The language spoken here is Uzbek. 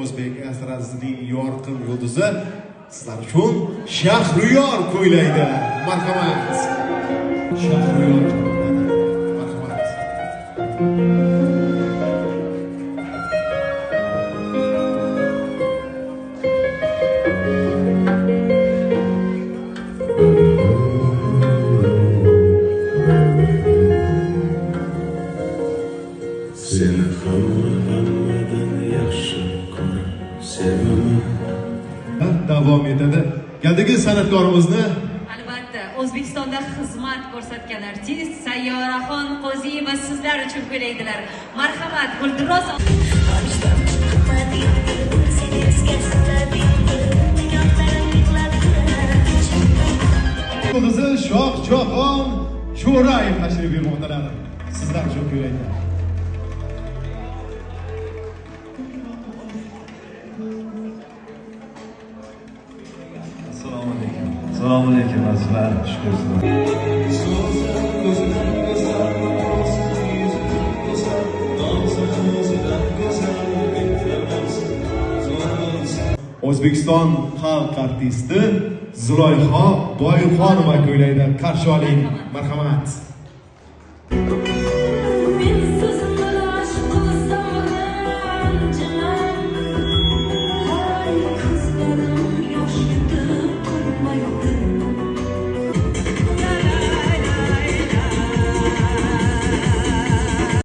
O'zbek estradasining yorqin yulduzi sizlar uchun Shahriyor kuylaydi. Marhamat. Shahriyor kuylaydi. Marhamat. Seni hammadan yaxshi ko'rib sevaman. Davom etadi. Galdagi san'atkorimizni albatta O'zbekistonda xizmat ko'rsatgan artist Sayyoraxon Qo'ziyeva sizlar uchun kuylaydilar. Marhamat, Guldiroz. Yulduzi Shohjahon Sho'rayev tashrif buyurmoqdalar. Sizlar uchun kuylaydilar. Assalomu alaykum. Assalomu alaykum azizlar, xush kelibsizlar. O'zbekiston xalq artisti Zulayho Boyxonova kuylaydi. Qarshi oling. Marhamat.